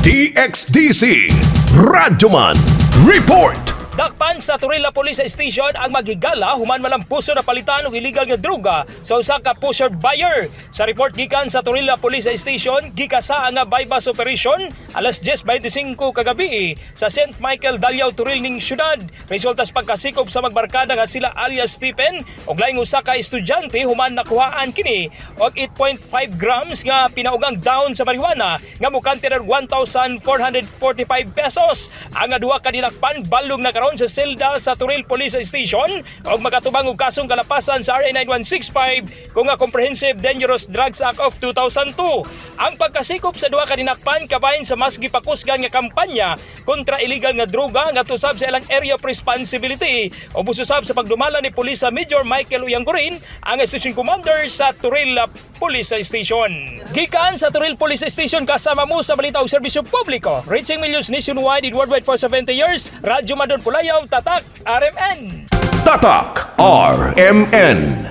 DXDC Radyoman Report. Dakpan sa Torilla Police Station ang maghigala human malampuso na palitan og illegal nga droga sa usa ka pusher buyer. Sa report gikan sa Torilla Police Station, gikasa ang bypass operation alas 10:25 kagabi sa St. Michael Daliao, Toril ning syudad. Resulta sa pagkasikop sa magbarkada nga sila alias Stephen og laing usa ka estudyante human nakuhaan kini og 8.5 grams nga pinaugang down sa marijuana nga mukante og 1,445 pesos. Ang duha ka dinakpan balog na karon sa selda sa Toril Police Station og makatubang og kasong kalapasan sa RA 9165 kung nga Comprehensive Dangerous Drugs Act of 2002. Ang pagkasikop sa duha ka dinakpan kabahin sa mas gipakusgan nga kampanya kontra illegal nga droga nga usab sa ilang area of responsibility o bususab sa pagdumala ni Police Major Michael Uyanggurin, ang station commander sa Toril Police Station. Gikan sa Toril Police Station, kasama mo sa balita og serbisyo publiko, reaching millions nationwide and worldwide for 70 years, Radyo Madon Pulayaw, Tatak, RMN. Tatak RMN.